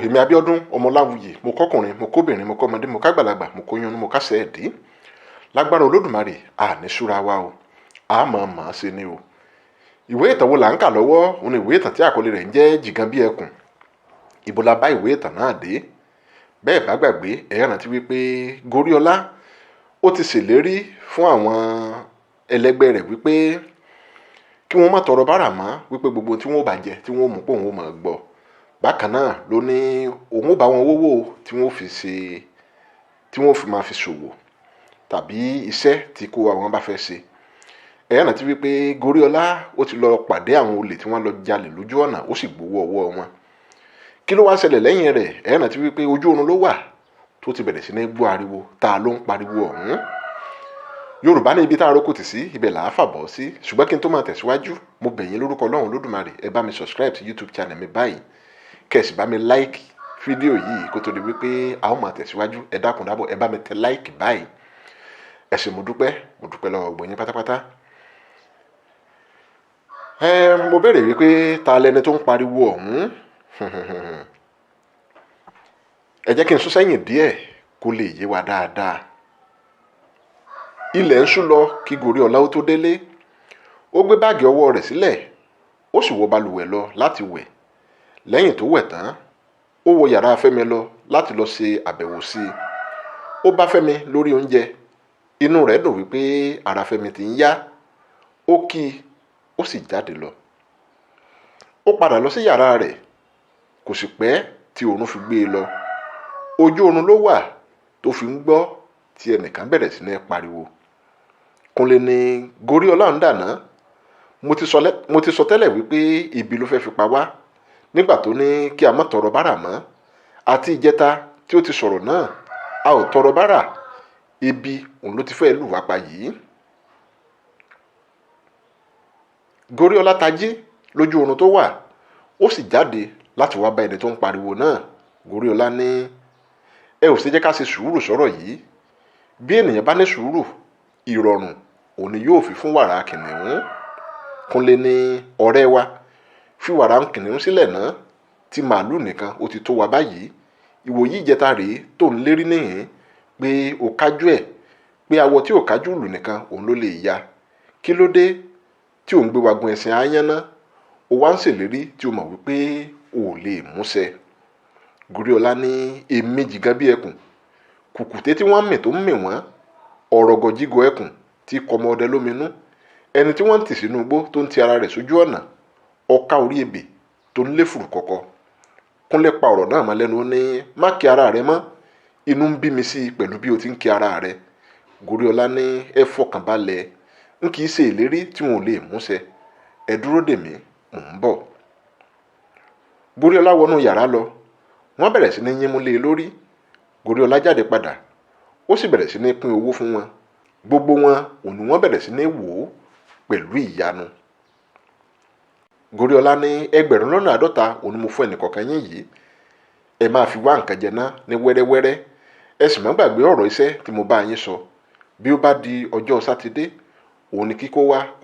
Èmi Abíọ́dún Ọmọláwuyì, mo kọ́kùnrin, mo kóbìnrin, mo kọ́mọdé, mo kágbàlagbà, mo kóyún, mo kásẹ̀ ẹ̀dí. Lágbára Olódùmarè, àní súra wa o, a mọ̀ mọ̀ ọ́n ṣe ni o. Ìwé ìtàn wo là ń kà lọ́wọ́? Òun ni ìwé ìtàn tí àkọlé rẹ̀ ń jẹ́ Jìgan bí ẹkùn. Ibo la bá ìwé ìtàn náà dé? Bẹ́ẹ̀ bá gbàgbé, ẹ rántí wípé Goríọlá ó ti ṣèlérí fún àwọn ẹlẹgbẹ́ rẹ̀ wípé kí wọ́n má tọrọ bárà mọ́, wípé gbogbo tí wọ́n bá jẹ tí wọ́n mú pé òun ó máa gbọ́. Bákan náà ló ní òun ó bá wọn wówó tí wọ́n fi ṣe, tí wọ́n fi máa fi ṣòwò tàbí iṣẹ́ tí kó àwọn bá fẹ́ ṣe. Ẹ rántí wípé Goríọlá ó ti lọ pàdé àwọn olè tí wọ́n lọ jalè lójú ọ̀nà, ó sì gbowó ọwọ́ wọn. Kí ló wá ṣẹlẹ̀ lẹ́yìn rẹ̀? Ẹ rántí wípé ojú oorun ló wà tó ti bẹ̀rẹ̀ sí ní gbọ́ ariwo. Ta ló ń pariwo ọ̀hún? Yorùbá ní ibi tá a rókò tì sí, ibẹ̀ là á fàbọ̀ sí. Ṣùgbọ́n kí n tó máa tẹ̀síwájú, mo bẹ̀ yín lórúkọ Ọlọ́run Olódùmarè, ẹ bá mi subscribe sí YouTube channel mi báyìí, kẹ́ ẹ sì bá mi like fídíò yìí kó tó di wípé a ó máa tẹ̀síwájú. Ẹ dákun dábọ̀, ẹ bá mi tẹ like báyìí. Ẹ ṣé, mo dúpẹ́, mo dúpẹ́ lọ́wọ́ gbogbo yín pátápátá. Ẹ mo béèrè wípé ta lẹni tó ń pariwo ọ̀hún? Ẹ jẹ́ kí n sún sẹ́yìn díẹ̀ kó lè yé wa dáadáa. Ilẹ̀ ń ṣú lọ kí Goríọlá ó tó délé. Ó gbé báàgì ọwọ́ rẹ̀ sílẹ̀, ó sì wọ balùwẹ̀ lọ láti wẹ̀. Lẹ́yìn tó wẹ̀ tán, ó wọ yàrá Fẹ́mi lọ láti lọ ṣe àbẹ̀wò sí i. Ó bá Fẹ́mi lórí oúnjẹ. Inú rẹ̀ dùn wípé ara Fẹ́mi ti ń yá. Ó kí i, ó sì jáde lọ. Ó padà lọ sí yàrá rẹ̀. Kò sì pẹ́ tí oorun fi gbé e lọ. Ojú oorun ló wà tó fi ń gbọ́ tí ẹnìkan bẹ̀rẹ̀ sí ní pariwo. Kúnlé ní Goríọlá ń dàná. Mo ti sọ tẹ́lẹ̀ wípé ibi ló fẹ́ fi pa wá nígbà tó ní kí a má tọrọ bárà mọ́. Àti ìjẹta tí ó ti sọ̀rọ̀ náà, a ò tọrọ bárà, ibi òun ló ti fẹ́ lù wá pa yìí. Goríọlá tají lójú oorun tó wà, ó sì jáde láti wá bá ẹni tó ń pariwo náà. Goríọlá ní, ẹ ò ṣe jẹ́ ká ṣe sùúrù sọ̀rọ̀ yìí. Bí ènìyàn bá ní sùúrù, ìrọ̀rùn òun ni yóò fi fún wàrà kìnìún. Kúnlé ní ọ̀rẹ́ wa, fi wàrà kìnìún sílẹ̀ náà, tí màálù nìkan ó ti tó wa báyìí. Ìwòyí ìjẹta rèé tó ń lérí níhìn pé ó kájú ẹ̀, pé awọ tí ò kájú ìlù nìkan òun ló lè ya. Kí ló dé tí ò ń gbé wa gun ẹṣin aáyán ná? Ó wá ń ṣèlérí tí o mọ̀ wípé o ò lè múṣẹ. Goríọlá ní èmi Jìgan bí ẹkùn, kùkùté tí wọ́n ń mì tó ń mì wọ́n, ọ̀rọ̀gọ̀jígọ̀ ẹkùn tí kọmọ ọdẹ lóminú, ẹni tí wọ́n ń tì sínú igbó tó ń ti ara rẹ̀ sójú ọ̀nà, ọká orí ebè tó ń lé fùrù kọ̀kọ̀. Kúnlé pa ọ̀rọ̀ náà mọ́ lẹ́nu, ó ní má kí ara rẹ mọ́, inú ń bí mi sí i pẹ̀lú bí o ti ń kí ara rẹ. Goríọlá ní ẹ fọkàn balẹ̀, n kì í ṣe ìlérí tí wọn ò lè múṣẹ. Ẹ dúró dè mí, mò ń bọ̀. Goríọlá wọnú yàrá lọ, wọ́n bẹ̀rẹ̀ sí ní yínmú lé e lórí. Goríọlá jáde padà, ó sì bẹ̀rẹ̀ sí ní pín owó fún wọn. Gbogbo wọn òun ni wọ́n bẹ̀rẹ̀ sí ní wò ó pẹ̀lú ìyanu. Goríọlá ní 50,000 òun ni mo fún ẹnìkọ̀ọ̀kan yín yìí. Ẹ máa fi wá nǹkan jẹ ná ní wẹ́rẹ́wẹ́rẹ́. Ẹ sì má gbàgbé ọ̀rọ̀ iṣẹ́ tí mo bá yín sọ. Bí ó bá di ọjọ́ Sátidé, òun ni kí kó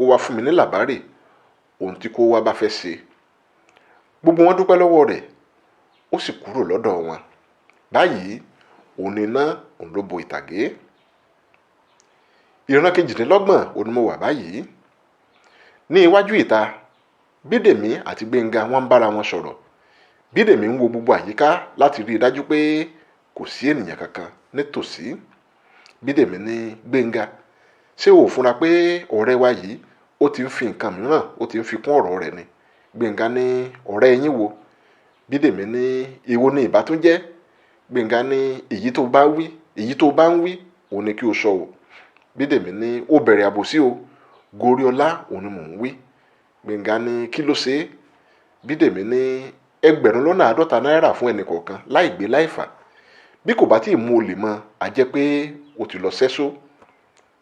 wá fún mi ní làbárè ohun tí kó wá bá fẹ́ ṣe. Gbogbo wọn dúpẹ́ lọ́wọ́ rẹ̀, ó sì kúrò lọ́dọ̀ wọn. Báyìí òun ni iná òun ló bo ìtàgé. Ìran 28 òun ni mo wà báyìí. Ní iwájú ìta, Bídèmí àti Gbénga wọ́n ń bára wọn sọ̀rọ̀. Bídèmí ń wo gbogbo àyíká láti rí i dájú pé kò sí ènìyàn kankan nítòsí. Bídèmí ní Gbénga, ṣé o ò fúnra pé ọ̀rẹ́ wa yìí ó ti ń fi nǹkan mìíràn, ó ti ń fi kún ọ̀rọ̀ rẹ̀ ni? Gbénga ní ọ̀rẹ́ yín wo? Bídèmí ní èwo ni ìbá tún jẹ́? Gbénga ní èyí tó bá wí, èyí tó bá ń wí, òun ni kí o sọ o. Bídèmí ní ó bẹ̀rẹ̀ àbòsí o. Goríọlá òun ni mò ń wí. Gbénga ní kí ló ṣe é? Bídèmí ní 50,000 náírà fún ẹnì kọ̀ọ̀kan láì gbé láì fà. Bí kò bá tí ì mú olè mọ́, a jẹ́ pé ó ti lọ sẹ́só.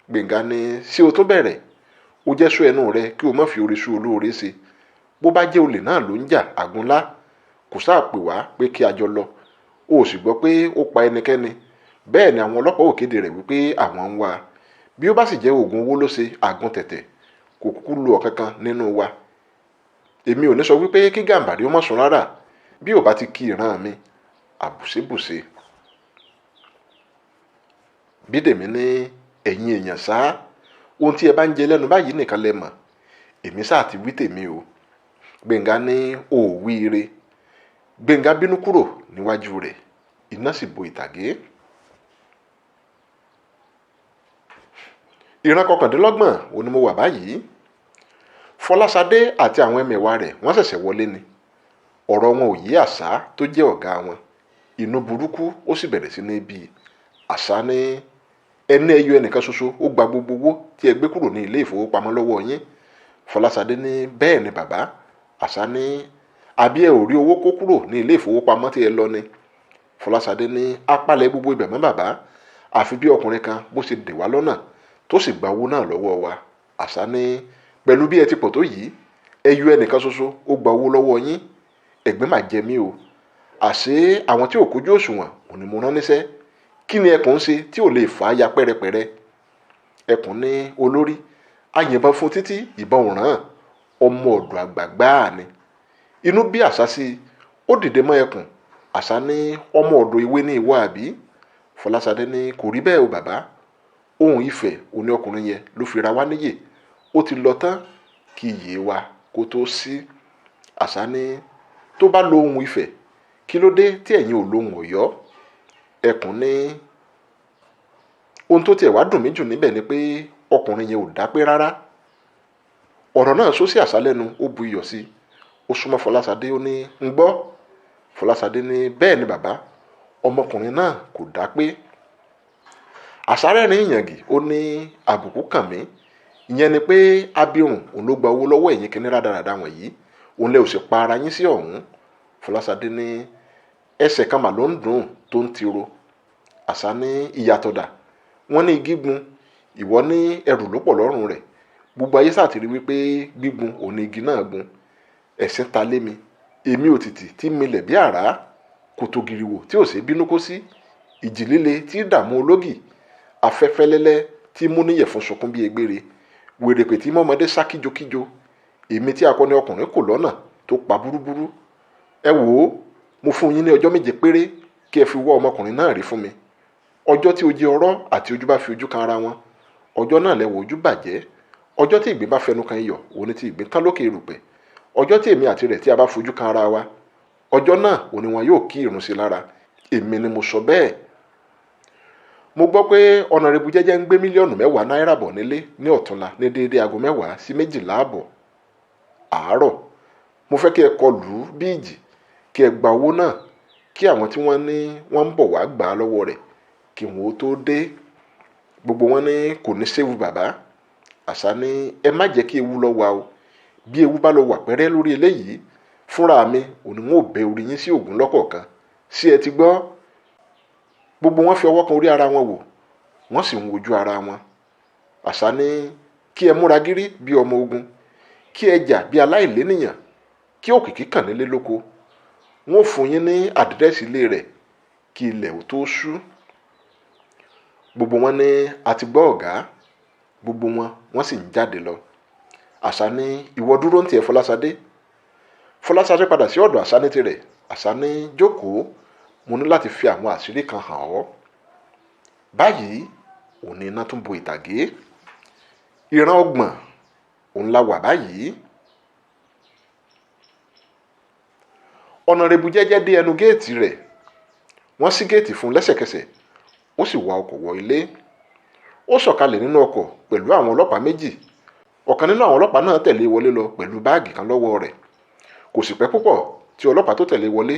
Gbénga ní ṣé o tún bẹ̀rẹ̀? Ó jẹ́ sọ ẹnu rẹ kí o má fi oore sú olóore ṣe. Bó bá jẹ́ olè náà ló ń jà àgúnlá, kò sáà pè wá pé kí a jọ lọ. O ò sì gbọ́ pé ó pa ẹnikẹ́ni. Bẹ́ẹ̀ ni àwọn ọlọ́pàá ò kéde rẹ̀ wípé àwọn ń wá a. Bí ó bá sì jẹ́ oògùn owó ló ṣe àgún tẹ̀tẹ̀, kò kúkú lu ọ̀kankan nínú wa. Èmi ò ní sọ wípé kí Gàmbàrí ó má sùn rárá. Bí ò bá ti kí ìran mi, Àbùṣebùṣe. Bídèmí ní ẹ̀yin èèyàn sá, ohun tí ẹ bá ń jẹ lẹ́nu báyìí nìkan lẹ mọ̀, èmi sáà ti wí tèmi o. Gbẹ̀ngà ní òwíire. Gbẹ̀ngà bínú kúrò níwájú rẹ̀, iná sì bo ìtàgé. Ìran 29 òní mo wà báyìí. Fọláṣadé àti àwọn ẹmẹ̀wà rẹ̀ wọ́n ṣẹ̀ṣẹ̀ wọlé ni. Ọ̀rọ̀ wọn ò yé Àṣá tó jẹ́ ọ̀gá wọn. Inú burúkú ó sì bẹ̀rẹ̀ sí ní bí Àṣá ní ẹni ẹyọ ẹnìkan ṣoṣo ó gba gbogbo owó tí ẹ gbé kúrò ní ilé ìfowópamọ́ lọ́wọ́ yín. Fọláṣadé ní bẹ́ẹ̀ ni bàbá. Àṣá ní àbí ẹ ò rí owó kó kúrò ní ilé ìfowópamọ́ tí ẹ lọ ni. Fọláṣadé ní apálẹ̀ gbogbo ibẹ̀ mọ́ bàbá, àfi bí ọkùnrin kan bó ṣe dè wá lọ́nà tó sì gba owó náà lọ́wọ́ wa. Àṣá ní pẹ̀lú bí ẹ ti pọ̀ tó yìí, ẹyọ ẹnìkan ṣoṣo ó gba owó lọ́wọ́ yín, ẹ̀gbẹ́ mà jẹ mí o. Àṣé àwọn tí ò kójú òṣùwọ̀n òní mo rán níṣẹ́. Kí ni ẹkùn ń ṣe tí ò lè fà á ya pẹ́rẹpẹ̀rẹ? Ẹkùn ní olórí, a yìnbọn fún títí ìbọn ò ràn, ọmọ ọ̀dọ̀ àgbà gbáà ni. Inú bí Àṣá sí i, ó dìde mọ́ ẹkùn. Àṣá ní ọmọ ọ̀dọ̀ ìwé ní ìwọ àbí? Fọláṣadé ní kò rí bẹ́ẹ̀ o bàbá. Ohun ìfẹ́ òní ọkùnrin yẹn ló fi ra wá níyè. Ó ti lọ tán kí iyè wa kó tó sí. Àṣá ní tó bá lo ohun ìfẹ́, kí ló dé tí ẹ̀yin ò lo ohun Ọ̀yọ́? Ẹkùn ní ohun tó tiẹ̀ wá dùn mí jù níbẹ̀ ni pé ọkùnrin yẹn ò dápé rárá. Ọ̀rọ̀ náà sọ sí Àṣá lẹ́nu, ó bu iyọ̀ sí i. Ó súnmọ́ Fọláṣadé, ó ní ń gbọ́. Fọláṣadé ní bẹ́ẹ̀ ni bàbá, ọmọkùnrin náà kò dápé. Àṣá rẹ́rìn ìyàngì, ó ní àbùkù kàn mí. Ìyẹn ni pé abirùn òun ló gba owó lọ́wọ́ ẹ̀yin kíní rádaràda wọ̀nyí, òun lẹ ò sì pa ara yín sí ọ̀hún. Fọláṣadé ní ẹsẹ̀ kan mà ló ń dùn tó ń tiro. Àṣá ní ìyàtọ̀ dà, wọ́n ní igi gun, ìwọ ní ẹrù ló pọ̀ lọ́rùn rẹ̀. Gbogbo ayé sáà ti rí wípé gbígun òun ni igi náà gun. Ẹ̀sìn ta lé mi, èmi òtìtì tí milẹ̀ bí àrá, kòtò gìrìwò tí ò ṣe bínú kó sí, ìjì líle tí dààmú ológì, afẹ́fẹ́ lẹ́lẹ́ tí mú níyẹ̀fun sunkún bí egbére, wèrèpè tí mọ́mọdé sá kíjokíjo, èmi tí akọni ọkùnrin kò lọ́nà tó pa búrúburú. Ẹ wò ó, mo fún yín ní ọjọ́ 7 péré kí ẹ fi wá ọmọkùnrin náà rí fún mi. Ọjọ́ tí ojú ọ̀rọ̀ àti ojú bá fi ojú kan ara wọn, ọjọ́ náà lẹ wò ojú bàjẹ́. Ọjọ́ tí ìgbín bá fẹnu kan iyọ̀, òun ni tí ìgbín tán lókè erùpẹ̀. Ọjọ́ tí èmi àti rẹ̀ tí a bá fojú kan ara wa, ọjọ́ náà òun ni wọn yóò kí ìrun sí lára. Èmi ni mo sọ bẹ́ẹ̀. Mo gbọ́ pé ọ̀nàrẹ́bù Jẹ́jẹ́ ń gbé 10 mílíọ̀nù náírà bọ̀ nílé ní ọ̀túnla ní déédéé aago 10 sí 12 àbọ̀ àárọ̀. Mo fẹ́ kí ẹ kọlù ú bí ìjì, kí ẹ gba owó náà, kí àwọn tí wọ́n ní wọ́n ń bọ̀ wá gbà á lọ́wọ́ rẹ̀ kí wọn ó tó dé. Gbogbo wọn ní kò ní séwu bàbá. Àṣá ní ẹ má jẹ́ kí ewu lọ wà o. Bí ewu bá lọ wà pẹ́rẹ́ lórí eléyìí, fúnra mi òní wọn ò bẹ orí yín sí Ògún lọ́kọ̀ọ̀kan. Ṣé ẹ ti gbọ́? Gbogbo wọn fi ọwọ́ kan orí ara wọn wò, wọ́n sì ń wojú ara wọn. Àṣá ní kí ẹ múra gírí bí ọmọ ogun, kí ẹ jà bí aláìlénìyàn, kí òkìkí kàn nílé lóko. Wọn ò fún yín ní àdírẹ́sì ilé rẹ̀ kí ilẹ̀ ò tó ṣú. Gbogbo wọn ní a ti gbọ́ ọ̀gá. Gbogbo wọn wọ́n sì ń jáde lọ. Àṣá ní ìwọ dúró ń tiẹ̀ Fọláṣadé. Fọláṣadé padà sí ọ̀dọ̀ Àṣá ní tirẹ̀. Àṣá ní jókòó, mo ní láti fi àwọn àṣírí kan hàn ọ́. Báyìí òun ni iná tún bo ìtàgé. Ìran 30 òun la wà báyìí. Ọ̀nàrẹ́bù Jẹ́jẹ́ dé ẹnu géètì rẹ̀. Wọ́n ṣí géètì fún un lẹ́sẹ̀kẹsẹ̀, ó sì wa ọkọ̀ wọ ilé. Ó sọ̀kalẹ̀ nínú ọkọ̀ pẹ̀lú àwọn ọlọ́pàá 2. Ọ̀kan nínú àwọn ọlọ́pàá náà tẹ̀lé wọlé lọ pẹ̀lú báàgì kan lọ́wọ́ rẹ̀. Kò sì pẹ́ púpọ̀ tí ọlọ́pàá tó tẹ̀lé wọlé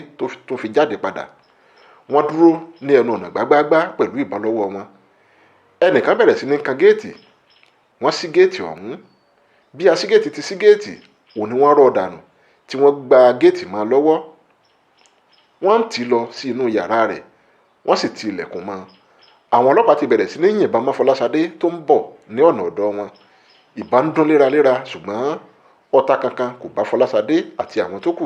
tó fi jáde padà. Wọ́n dúró ní ẹnu ọ̀nà gbágbáágbá pẹ̀lú ìbọn lọ́wọ́ wọn. Ẹnìkan bẹ̀rẹ̀ sí ní kan géètì. Wọ́n ṣí géètì ọ̀hún. Bí aṣígéètì ti ṣí géètì, òun ni wọ́n rọ̀ dànù tí wọ́n gba géètì mọ́ lọ́wọ́. Wọ́n ń tì lọ sí inú yàrá rẹ̀, wọ́n sì ti ilẹ̀kùn mọ́. Àwọn ọlọ́pàá ti bẹ̀rẹ̀ sí ní yìnbọn mọ́ Fọláṣadé tó ń bọ̀ ní ọ̀nà ọ̀dọ̀ wọn. Ìbọn ń dún léraléra, ṣùgbọ́n ọta kankan kò bá Fọláṣadé àti àwọn tó kù.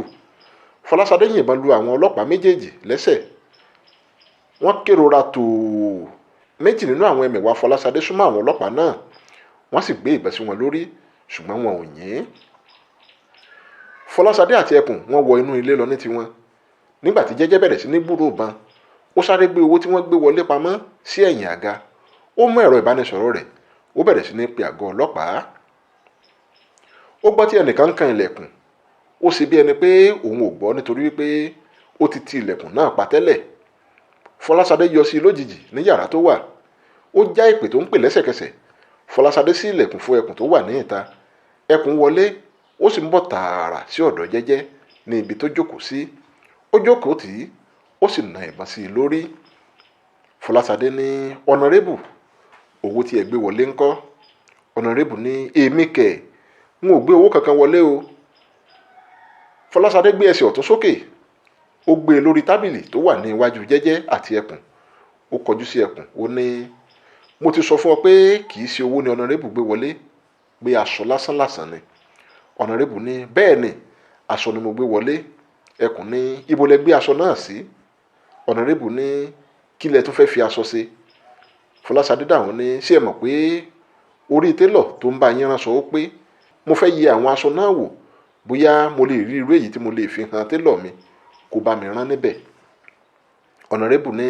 Fọláṣadé yìnbọn lu àwọn ọlọ́pàá méjèèjì lẹ́sẹ̀. Wọ́n kérora tòò. 2 nínú àwọn ẹmẹ̀wà Fọláṣadé súnmọ́ àwọn ọlọ́pàá náà. Wọ́n sì gbé ìbọn sí wọn lórí, ṣùgbọ́n wọn ò yìn. Fọláṣadé àti ẹkùn wọ́n wọ inú ilé lọ ní tiwọn. Nígbà tí Jẹ́jẹ́ bẹ̀rẹ̀ sí ní gbúròó ìbọn, ó sáré gbé owó tí wọ́n gbé wọlé pamọ́ sí ẹ̀yìn àga. Ó mú ẹ̀rọ ìbánisọ̀rọ̀ rẹ̀, ó bẹ̀rẹ̀ sí ní pe àgọ́ ọlọ́pàá. Ó gbọ́ tí ẹnìkan ń kan ilẹ̀kùn. Ó ṣe bí ẹni pé òun ò gbọ́ nítorí wípé ó ti ti ilẹ̀kùn náà pa tẹ́lẹ̀. Fọláṣadé yọ sí i lójijì ní yàrá tó wà. Ó já ìpè tó ń pè lẹ́sẹ̀kẹsẹ̀. Fọláṣadé ṣí ilẹ̀kùn fún ẹkùn tó wà ní ìta. Ẹkùn wọlé, ó sì ń bọ̀ tààrà sí ọ̀dọ̀ Jẹ́jẹ́ ní ibi tó jókòó sí. Ó jókòó tì í, ó sì na ìbọn sí i lórí. Fọláṣadé ní, ọ̀nàrẹ́bù, owó tí ẹ gbé wọlé ńkọ́? Ọ̀nàrẹ́bù ní, èmi kẹ̀, n ò gbé owó kankan wọlé o. Fọláṣadé gbé ẹsẹ̀ ọ̀tún sókè. Ó gbé e lórí tábìlì tó wà ní iwájú Jẹ́jẹ́ àti ẹkùn. Ó kọjú sí ẹkùn, ó ní, mo ti sọ fún ọ pé kì í ṣe owó ni ọ̀nàrẹ́bù gbé wọlé, pé aṣọ lásán lásán ni. Ọ̀nàrẹ́bù ní, bẹ́ẹ̀ ni, aṣọ ni mo gbé wọlé. Ẹkùn ní, ibo lẹ gbé aṣọ náà sí? Ọ̀nàrẹ́bù ní, kí lẹ tún fẹ́ fi aṣọ ṣe? Fọláṣadé dáhùn ní, ṣé ẹ mọ̀ pé orí télọ̀ tó ń bá yín ránṣọ ó pé mo fẹ́ yẹ àwọn aṣọ náà wò, bóyá mo lè rí irú èyí tí mo lè fi hàn télọ̀ mi kó bá mi rán níbẹ̀. Ọ̀nàrẹ́bù ní,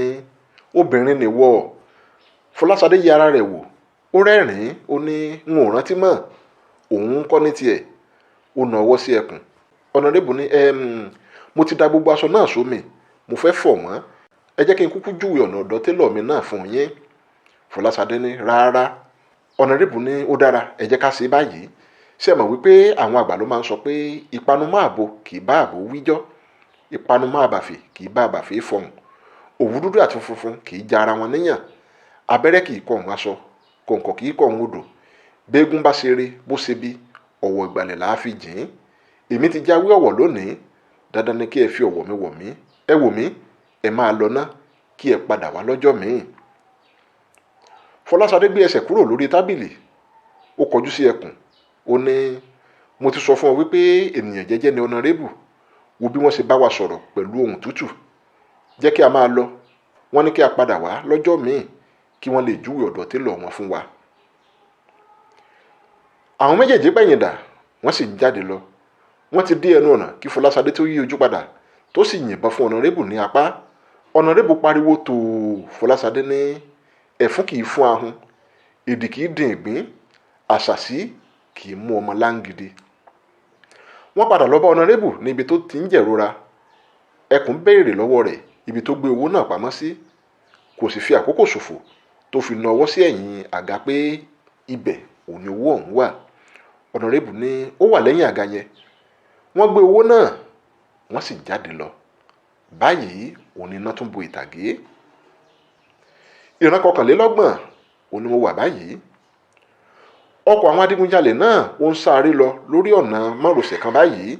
obìnrin ni wọ́. Fọláṣadé yẹ ara rẹ̀ wò, ó rẹ́rìn-ín, ó ní, n ò rántí mọ́, òun ń kọ́ ní tiẹ̀. Ó na ọwọ́ sí ẹkùn. Ọ̀nàrẹ́bù ní, mo ti da gbogbo aṣọ náà sómi, mo fẹ́ fọ̀ wọ́n. Ẹ jẹ́ kí n kúkú júwe ọ̀nà ọ̀dọ̀ télọ̀ mi náà fún yín. Fọláṣadé ní, rárá. Ọ̀nàrẹ́bù ní, ó dára, ẹ jẹ́ ká ṣe báyìí. Ṣé ẹ mọ̀ wípé àwọn àgbà ló máa ń sọ pé ìpanumọ́ ààbò kì í bá ààbò wíjọ́, ìpanumọ́ àbàfè kì í bá àbàfè fọhùn, òwú dúdú àti funfun kì í ja ara wọn níyàn, abẹ́rẹ́ kì í kọ òun aṣọ, kọ̀ǹkọ̀ kì í kọ òun odò. Béégún bá ṣeré bó ṣe bí, ọ̀wọ̀ ìgbàlẹ̀ là á fi jìn. Èmi ti jáwé ọ̀wọ̀ lónìí, dandan ni kí ẹ fi ọ̀wọ̀ mi wọ̀ mí. Ẹ wò mí, ẹ máa lọ ná, kí ẹ padà wá lọ́jọ́ míì. Fọláṣadé gbé ẹsẹ̀ kúrò lórí tábìlì. Ó kọjú sí ẹkùn. Ó ní, mo ti sọ fún ọ wípé ènìyàn jẹ́jẹ́ ni ọ̀nàrẹ́bù. Wo bí wọ́n ṣe bá wa sọ̀rọ̀ pẹ̀lú ohùn tútù. Jẹ́ kí a máa lọ. Wọ́n ní kí a padà wá lọ́jọ́ míì kí wọ́n lè júwe ọ̀dọ̀ télọ̀ wọn fún wa. Àwọn méjèèjì pẹ̀yìn dà, wọ́n sì ń jáde lọ. Wọ́n ti dé ẹnu ọ̀nà kí Fọláṣadé tó yí ojú padà tó sì yìnbọn fún ọ̀nàrẹ́bù ní apá. Ọ̀nàrẹ́bù pariwo tòò. Fọláṣadé ní, ẹ̀fún kì í fún ahun, èdì kì í dín ìgbín, àṣàsí kì í mú ọmọ láǹgìdì. Wọ́n padà lọ bá ọ̀nàrẹ́bù níbi tó ti ń jẹ̀rora. Ẹkùn béèrè lọ́wọ́ rẹ̀ ibi tó gbé owó náà pamọ́ sí. Kò sì fi àkókò ṣòfò tó fi na ọwọ́ sí ẹ̀yìn àga pé ibẹ̀ òun ni owó ọ̀hún wà. Ọ̀nàrẹ́bù ní ó wà lẹ́yìn àga yẹn. Wọ́n gbé owó náà, wọ́n sì jáde lọ. Báyìí òun ni iná tún bo ìtàgé. Ìran 21 òun ni mo wà báyìí. Ọkọ̀ àwọn adigunjalè náà ó ń sáré lọ lórí ọ̀nà márosẹ̀ kan báyìí.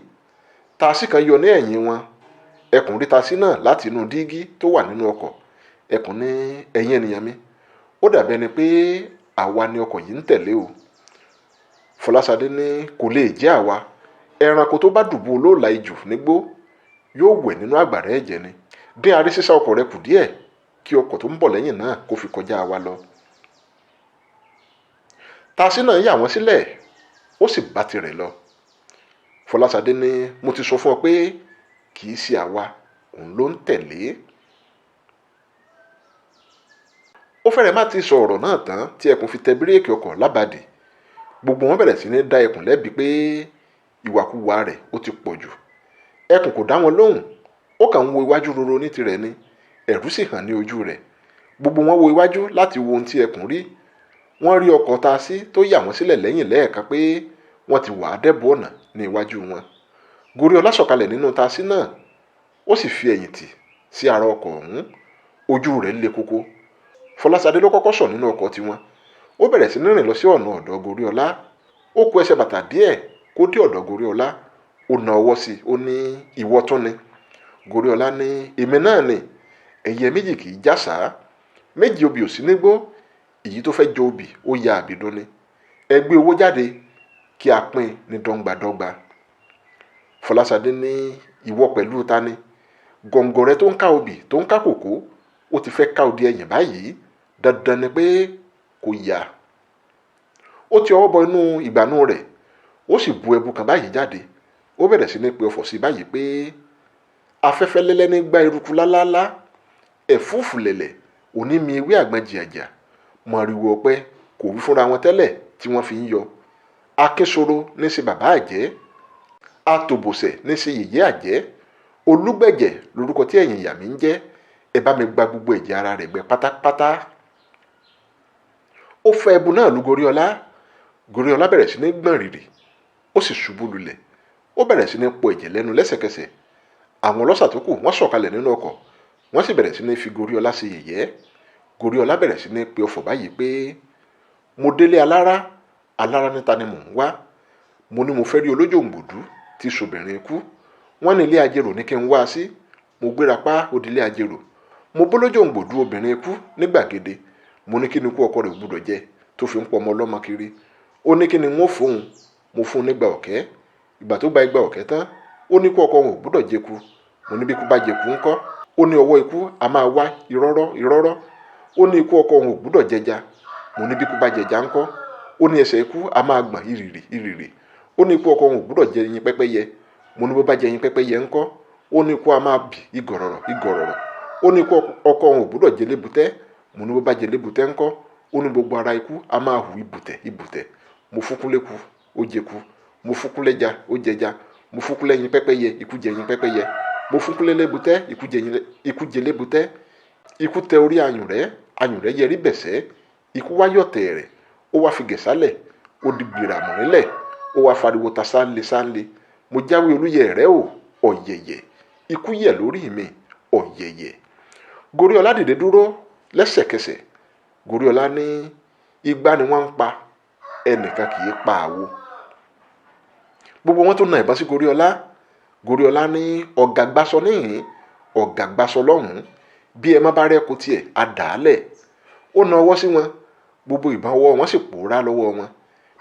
Taasí kan yọ ní ẹ̀yìn wọn. Ẹkùn rí taasí náà láti inú dígí tó wà nínú ọkọ̀. Ẹkùn ní, ẹ̀yin ènìyàn mi, ó dàbí ẹni pé àwa ni ọkọ̀ yìí ń tẹ̀lé o. Fọláṣadé ní, kò lè jẹ́ àwa. Ẹranko tó bá dùbú olóòlà ijù nígbó yóò wẹ̀ nínú àgbàrá ẹ̀jẹ̀ ni. Dín aré sísá ọkọ̀ rẹ kù díẹ̀ kí ọkọ̀ tó ń bọ̀ lẹ́yìn náà kó fi kọjá wa lọ. Taasí náà yà wọ́n sílẹ̀, ó sì bá tirẹ̀ lọ. Fọláṣadé ní, mo ti sọ fún ọ pé kì í ṣe àwa, òun ló ń tẹ̀lé. Ó fẹ́rẹ̀ má ti sọ ọ̀rọ̀ náà tán tí ẹkùn fi tẹ bíréèkì ọkọ̀ lábàdì. Gbogbo wọn bẹ̀rẹ̀ sí ní dá ẹkùn lẹ́bi pé ìwàkuwà rẹ̀ ó ti pọ̀ jù. Ẹkùn kò dá wọn lóhùn, ó kàn ń wo iwájú roro ní tirẹ̀ ni, ẹ̀rù sì hàn ní ojú rẹ̀. Gbogbo wọn wo iwájú láti wo ohun tí ẹkùn rí. Wọ́n rí ọkọ̀ taasí tó yà wọ́n sílẹ̀ lẹ́yìn lẹ́ẹ̀kan pé wọ́n ti wà á dẹ́bù ọ̀nà ní iwájú wọn. Goriola sọ̀kalẹ̀ nínú taasí náà, ó sì fi ẹ̀yìn tì sí ara ọkọ̀ ọ̀hún. Ojú rẹ̀ le koko. Fọláṣadé ló kọ́kọ́ sọ̀ nínú ọkọ̀ tiwọn. Ó bẹ̀rẹ̀ sí ní rìn lọ sí ọ̀nà ọ̀dọ̀ Goriola. Ó kó ẹsẹ̀ bàtà díẹ̀ kó dé ọ̀dọ̀ Goriola. Ó na ọwọ́ sí i, ó ní, ìwọ tún ni. Goriola ní, èmi náà ni. Ẹyẹ méjì kì í jàsá. Méjì obì ò sí nígbó. Èyí tó fẹ́ jọ obì ó ya àbìdún ni. Ẹ gbé owó jáde kí a pín ní dọ́gba-dọ́gba. Fọláṣadé ní, ìwọ pẹ̀lú ta ni? Gọ̀ǹgọ̀ rẹ tó ń ká obì tó ń ká kòkó, ó ti fẹ́ ká odi ẹ̀yìn báyìí. Dandan ni pé kò yá. Ó ti ọwọ́ bọ inú ìgbànú rẹ̀, ó sì bu ẹbu kan báyìí jáde. Ó bẹ̀rẹ̀ sí ní pe ọfọ̀ sí báyìí pé Afẹ́fẹ́ lẹ́lẹ́ ní gbá eruku lálálá. Ẹ̀fúùfù lẹ̀lẹ̀ òní mi ewé àgbọn jìàjà. Mọ̀rìwò ọ̀pẹ kò wí fúnra wọn tẹ́lẹ̀ tí wọ́n fi ń yọ. Akínsoro ní ṣe bàbá àjẹ́. Atòbòsẹ̀ ní ṣe yèyé àjẹ́. Olúgbẹ̀jẹ̀ lorúkọ tí ẹ̀yìn ìyá mi ń jẹ́. Ẹ bá mi gba gbogbo ẹ̀jẹ̀ ara rẹ̀ gbẹ pátápátá. Ó fẹ́ ẹbu náà lu Goríọlá. Goríọlá bẹ̀rẹ̀ sí ní gbọ̀n rìrì, ó sì ṣubú lulẹ̀. Ó bẹ̀rẹ̀ sí ní po ẹ̀jẹ̀ lẹ́nu lẹ́sẹ̀kẹsẹ̀. Àwọn ọlọ́ṣà tó kù wọ́n sọ̀kalẹ̀ nínú ọkọ̀, wọ́n sì bẹ̀rẹ̀ sí ní fi Goríọlá ṣe yẹ̀yẹ́. Goríọlá bẹ̀rẹ̀ sí ní pe ọfọ̀ báyìí pé, mo délé alára, alára níta ni mò ń wá. Mo ní mo fẹ́ rí olójòǹgbòdú tí sobìnrin ikú. Wọ́n ní ilé ajérò ní kí n wá sí. Mo gbéra pa òdìlé ajérò. Mo bólójòǹgbòdú obìnrin ikú ní gbàgede. Mo ní kí ni ikú ọkọ rẹ̀ gbúdọ̀ jẹ tó fi ń pọ ọmọ ọlọ́mọ kiri. Ó ní kí ni n ó fóun. Mo fún un nígbà ọ̀kẹ́. Ìgbà tó gba igba ọ̀kẹ́ tán, ó ní kó ọkọ òun ò gbúdọ̀ jẹku. Mo ní bí ikú bá jẹku ńkọ́. Ó ní ọwọ́ ikú a máa wá ìrọ́rọ́ ìrọ́rọ́. Ó ní ikú ọkọ òun ò gbúdọ̀ jẹja. Mo ní bí ikú bá jẹja ńkọ́. Ó ní ẹsẹ̀ ikú a máa gbọ̀n ìrìrì ìrìrì. Ó ní ikú ọkọ òun ò gbúdọ̀ jẹ ẹyin pẹ́pẹ́yẹ. Mo ní bó bá jẹ ẹyin pẹ́pẹ́yẹ ńkọ́. Ó ní ikú a máa bì ìgọ̀rọ̀rọ̀ ìgọ̀rọ̀rọ̀. Ó ní ikú ọkọ òun ò gbúdọ̀ jẹ lébùtẹ́. Mo ní bó bá jẹ lébùtẹ́ ńkọ́. Ó ní gbogbo ara ikú a máa hù ibùtẹ̀ ibùtẹ̀. Mo fúnkún léku, ó jẹku. Mo fúnkún lẹ́ja, ó jẹja. Mo fúnkún lẹ́yin pẹ́pẹ́yẹ, ikú jẹ ẹyin pẹ́pẹ́yẹ. Mo fúnkún lébùtẹ́, ikú jẹ lébùtẹ́. Ikú tẹ orí ayùn rẹ̀, ayùn rẹ̀ yẹrí bẹ̀sẹ̀. Ikú wá yọ̀tẹ̀ rẹ̀, ó wá fi gẹ̀sálẹ̀, ó di gbìràmù nílẹ̀, ó wá fariwo ta sáńlé sáńlé. Mo jáwé olúyẹ rẹ̀ o, ọ̀yẹ̀yẹ̀. Ikú yẹ̀ lórí mi, ọ̀yẹ̀yẹ̀. Goríọlá dìde dúró lẹ́sẹ̀kẹsẹ̀. Goríọlá ní igbá ni wọ́n ń pa, ẹnìkan kì í pa àwo. Gbogbo wọn tó na ìbọn sí Goríọlá. Goríọlá ní ọ̀gá gbásọ níhìn, ọ̀gá gbásọ lọ́hùn-ún. Bí ẹ má bá rẹ́ko tiẹ̀, a dà á lẹ̀. Ó na ọwọ́ sí wọn, gbogbo ìbọn ọwọ́ wọn sì pòórá lọ́wọ́ wọn.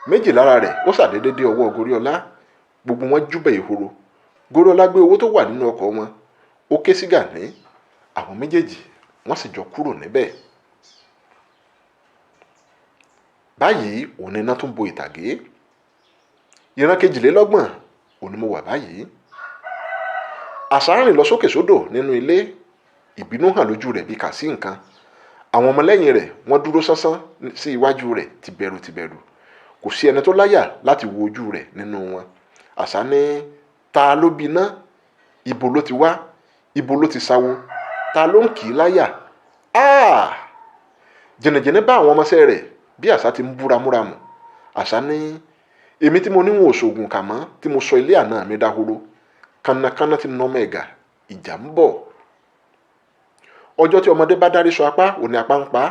Méjì lára rẹ̀ ó ṣàdédé dé ọwọ́ Goríọlá. Gbogbo wọn júbẹ̀ ìhoro. Goríọlá gbé owó tó wà nínú ọkọ̀ wọn. Ó ké sí Gàní. Àwọn méjèèjì wọ́n sì jọ kúrò níbẹ̀. Báyìí òun ni iná tún bo ìtàgé. Ìran 22 òun ni mo wà báyìí. Àṣà rìn lọ sókè sódò nínú ilé. Ìbínú hàn lójú rẹ̀ bí kà sí nǹkan. Àwọn ọmọlẹ́yìn rẹ̀ wọ́n dúró sánsán sí iwájú rẹ̀ tìbẹ̀rù tìbẹ̀rù. Kò sí ẹni tó láyà láti wo ojú rẹ̀ nínú wọn. Àṣà ní ta ló bí iná? Ibo ló ti wá? Ibo ló ti sáwó? Ta ló ń kì í láyà? Áà! Jìnnìjìnnì bá àwọn ọmọọṣẹ́ rẹ̀ bí àṣà ti ń búramúramù. Àṣà ní èmi tí mo níwọ̀n òṣògùn kà mọ́ tí mo sọ ilé àná mi dahoro. Kánnakánná ti nà ọmọ ẹ̀gà, ìjà ń bọ̀. Ọjọ́ tí ọmọdé bá dárí sọ apá, òní apá ń pa.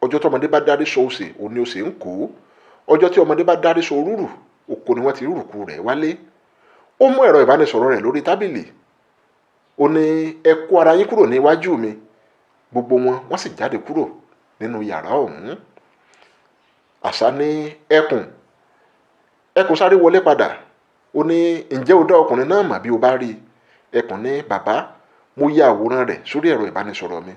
Ọjọ́ tí ọmọdé bá dárí sọ òsè, òní òsè ń kó. Ọjọ́ tí ọmọdé bá dárí sọ orúrù, oko ni wọ́n ti rúrùkù rẹ̀ wálé. Ó mú ẹ̀rọ ìbánisọ̀rọ̀ rẹ̀ lórí tábìlì. Ó ní ẹ kó ara yín kúrò ní iwájú mi. Gbogbo wọn wọ́n sì jáde kúrò nínú yàrá ọ̀hún. Àṣà ní ẹkùn. Ẹkùn sáré wọlé padà. Ó ní ǹjẹ́ o dá ọkùnrin náà mọ̀ bí o bá rí i? Ẹkùn ní bàbá, mo ya àwòrán rẹ̀ sórí ẹ̀rọ ìbánisọ̀rọ̀ mi.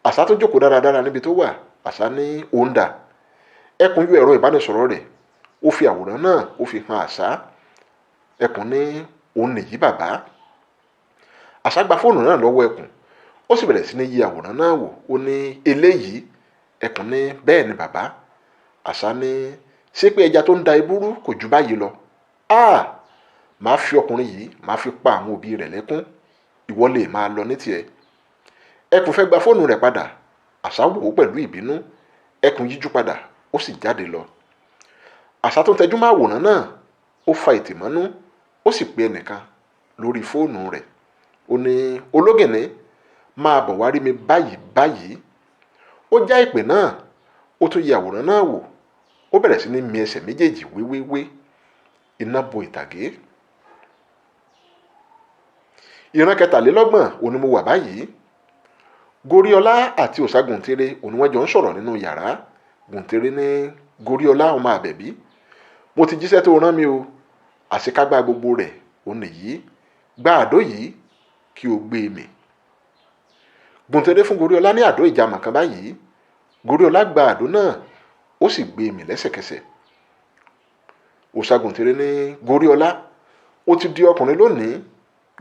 Àṣà tó jókòó dáradára níbi tó wà. Àṣà ní òun dà. Ẹkùn yọ ẹ̀rọ ìbánisọ̀rọ̀ rẹ̀. Ó fi àwòrán náà ó fi hàn àṣà. Ẹkùn ní òun nìyí bàbá. Àṣà gba fóònù náà lọ́wọ́ ẹkùn. Ó sì bẹ̀rẹ̀ sí ní yí àwòrán náà wò. Ó ní eléyìí. Ẹkùn ní bẹ́ẹ̀ ni bàbá. Àṣà ní ṣé pé ẹja tó ń da ibúrú kò ju báyìí lọ? Áà! Màá fi ọkùnrin yìí, màá fi pa àwọn òbí rẹ̀ lẹ́kún. Ìwọ lè máa lọ ní tiẹ̀. Ẹkùn fẹ́ gba fóònù rẹ̀ padà. Àṣà wò ó pẹ̀lú ìbínú. Ẹkùn yíjú padà, ó sì jáde lọ. Àṣà tó ń tẹjú mọ́ àwòrán náà, ó fa ìtìmọ́nú, ó sì pe ẹnìkan lórí fóònù rẹ̀. Ó ní ológìnní, máa bọ̀ wá rí mi báyìí báyìí. Ó já ìpè náà, ó tún yẹ àwòrán náà wò. Ó bẹ̀rẹ̀ sí ní mi ẹsẹ̀ méjèèjì wéwéwé. Iná bo ìtàgé. Ìran 23 òun ni mo wà báyìí. Goríọlá àti Òòṣà Gùntèrè òun ni wọ́n jọ ń sọ̀rọ̀ nínú yàrá. Gùntèrè ní Goríọlá ọmọ Àbẹ̀bí. Mo ti jíṣẹ́ tó rán mi o. Àṣekágbá gbogbo rẹ̀ òun nìyí. Gba àdó yìí kí o gbé e mì. Gùntèrè fún Goríọlá ní àdó ìjàmọ̀ kan báyìí. Goríọlá gba àdó náà, ó sì gbé e mì lẹ́sẹ̀kẹsẹ̀. Òòṣà Gùntèrè ní Goríọlá, ó ti di ọkùnrin lónìí.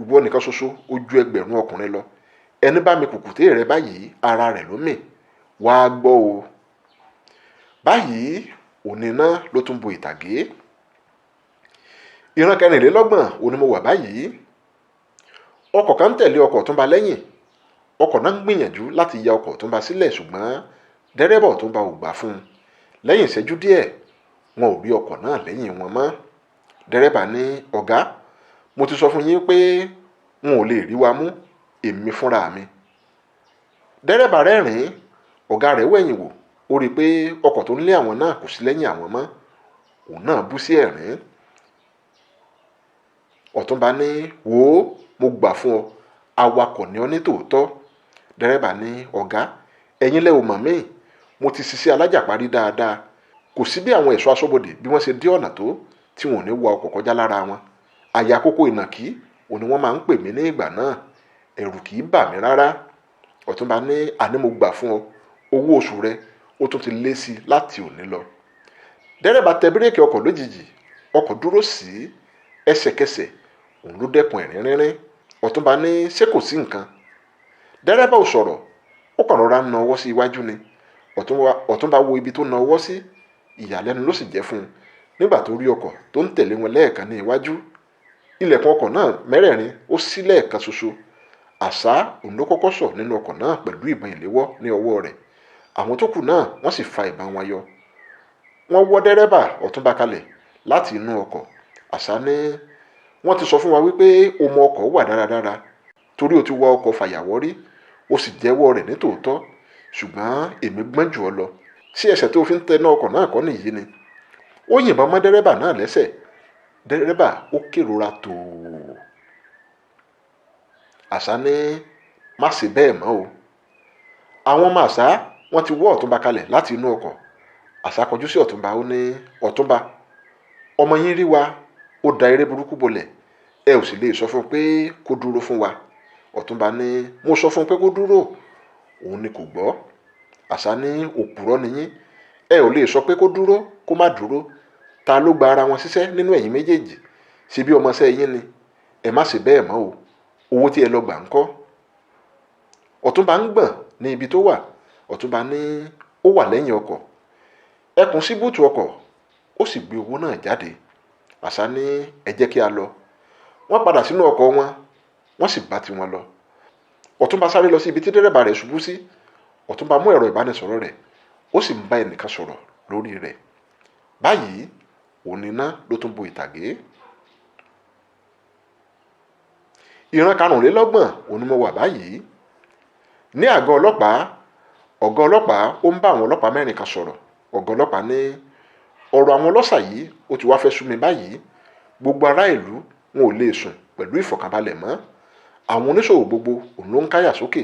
Ìwọ nìkan ṣoṣo ó ju ẹgbẹ̀rún ọkùnrin lọ. Ẹni bá mi kùkùté rẹ báyìí, ara rẹ̀ ló mì. Wàá gbọ́ o. Báyìí òní náà ló tún bo ìtàgé. Ìran 24 òní mo wà báyìí. Ọkọ̀ kan ń tẹ̀lé ọkọ̀ Ọ̀túnba lẹ́yìn. Ọkọ̀ náà ń gbìyànjú láti ya ọkọ̀ Ọ̀túnba sílẹ̀, ṣùgbọ́n dẹ́rẹ́bà Ọ̀túnba ò gbà fún un. Lẹ́yìn ìṣẹ́jú díẹ̀, wọn ò rí ọkọ̀ náà lẹ́yìn wọn mọ́. Dẹ́rẹ́bà ní, ọ̀gá, mo ti sọ fún yín pé wọn ò lè rí wa mú, èmi fúnra mi. Dẹ́rẹ́bà rẹ́rìn-ín, ọ̀gá rẹ̀ wẹ̀yìn wò, ó rí i pé ọkọ̀ tó ń lé àwọn náà kò sí lẹ́yìn àwọn mọ́. Òun náà bú sí ẹ̀rín. Ọ̀túnba ní, wò ó, mo gbà fún ọ, awakọ̀ ni ọ ní tòótọ́. Dẹ́rẹ́bà ní, ọ̀gá, ẹ̀yin lẹ ò mọ̀ mí, mo ti ṣiṣẹ́ alájàparí dáadáa. Kò sí bí àwọn ẹ̀ṣọ́ aṣọ́bodè bí wọ́n ṣe dé ọ̀nà tó tí wọn ò ní wa ọkọ̀ kọjá lára wọn. Àyà kókó ìnàkí òun ni wọ́n máa ń pè mí ní ìgbà náà. Ẹ̀rù kì í bà mí rárá. Ọ̀túnba ní, àní mo gbà fún ọ, owó oṣù rẹ ó tún ti lé sí i láti òní lọ. Dẹ́rẹ́bà tẹ bíréèkì ọkọ̀ lójijì, ọkọ̀ dúró sí ẹsẹ̀kẹsẹ̀, òun ló dẹ́kun ẹ̀rín rínrín. Ọ̀túnba ní, ṣé kò sí nǹkan? Dẹ́rẹ́bà ò sọ̀rọ̀, ó kàn rọra na ọwọ́ sí iwájú ni. Ọ̀túnba wo ibi tó na ọwọ́ sí, ìyàlẹ́nu ló sì jẹ́ fún un nígbà tó rí ọkọ̀ tó ń tẹ̀lé wọn lẹ́ẹ̀kan ní iwájú. Ilẹ̀kùn ọkọ̀ náà mẹ́rẹ̀ẹ̀rin ó ṣí lẹ́ẹ̀kan ṣoṣo. Àṣá òun ló kọ́kọ́ sọ̀ nínú ọkọ̀ náà pẹ̀lú ìbọn ìléwọ́ ní ọwọ́ rẹ̀. Àwọn tó kù náà wọ́n sì fa ìbọn wọn yọ. Wọ́n wọ́ dẹ́rẹ́bà Ọ̀túnba kalẹ̀ láti inú ọkọ̀. Àṣá ní, wọ́n ti sọ fún wa wípé o mọ ọkọ̀ wà dáradára torí o ti wa ọkọ̀ fàyàwọ́ rí, o sì jẹ́wọ́ rẹ̀ ní tòótọ́. Ṣùgbọ́n èmi gbọ́n jù ọ lọ. Sí ẹsẹ̀ tó fi ń tẹná ọkọ̀ náà kọ́ nìyí ni. Ó yìnbọn mọ́ dẹ́rẹ́bà náà lẹ́sẹ̀. Dẹ́rẹ́bà ó kérora tòò. Àṣá ní, má ṣe bẹ́ẹ̀ mọ́ o. Àwọn ọmọ àṣá wọ́n ti wọ́ Ọ̀túnba kalẹ̀ láti inú ọkọ̀. Àṣá kọjú sí Ọ̀túnba, ó ní, Ọ̀túnba, ọmọ yín rí wa, ó da eré burúkú bolẹ̀. Ẹ ò sì lè sọ fún un pé kó dúró fún wa. Ọ̀túnba ní, mo sọ fún un pé kó dúró, òun ni kò gbọ́. Àṣá ní, òpùrọ́ ni yín. Ẹ ò lè sọ pé kó dúró, kó má dúró. Ta ló gba ara wọn síṣẹ́ nínú ẹ̀yin méjèèjì? Ṣé bí ọmọọṣẹ́ yín ni? Ẹ má ṣe bẹ́ẹ̀ mọ́ o. Owó tí ẹ lọ gbà ń kọ́. Ọ̀túnba ń gbọ̀n ní ibi tó wà. Ọ̀túnba ní, ó wà lẹ́yìn ọkọ̀. Ẹkùn sí búùtù ọkọ̀, ó sì gbé owó náà jáde. Àṣá ní, ẹ jẹ́ kí a lọ. Wọ́n padà sínú ọkọ̀ wọn, wọ́n sì bá tiwọn lọ. Ọ̀túnba sáré lọ sí ibi tí dẹ́rẹ́bà rẹ̀ ṣubú sí. Ọ̀túnba mú ẹ̀rọ ìbánisọ̀rọ̀ rẹ̀, ó sì ń bá ẹnìkan sọ̀rọ̀ lórí rẹ̀. Báyìí òní náà ló tún bo ìtàgé. Ìran 25 òní mo wà báyìí. Ní àgọ́ ọlọ́pàá, ọ̀gá ọlọ́pàá ó ń bá àwọn ọlọ́pàá mẹ́rin kan sọ̀rọ̀. Ọ̀gá ọlọ́pàá ní, ọ̀rọ̀ àwọn ọlọ́ṣà yìí ó ti wá fẹ́ sú mi báyìí. Gbogbo ará ìlú wọn ò lè sùn pẹ̀lú ìfọ̀kànbalẹ̀ mọ́. Àwọn oníṣòwò gbogbo òun ló ń káyà sókè.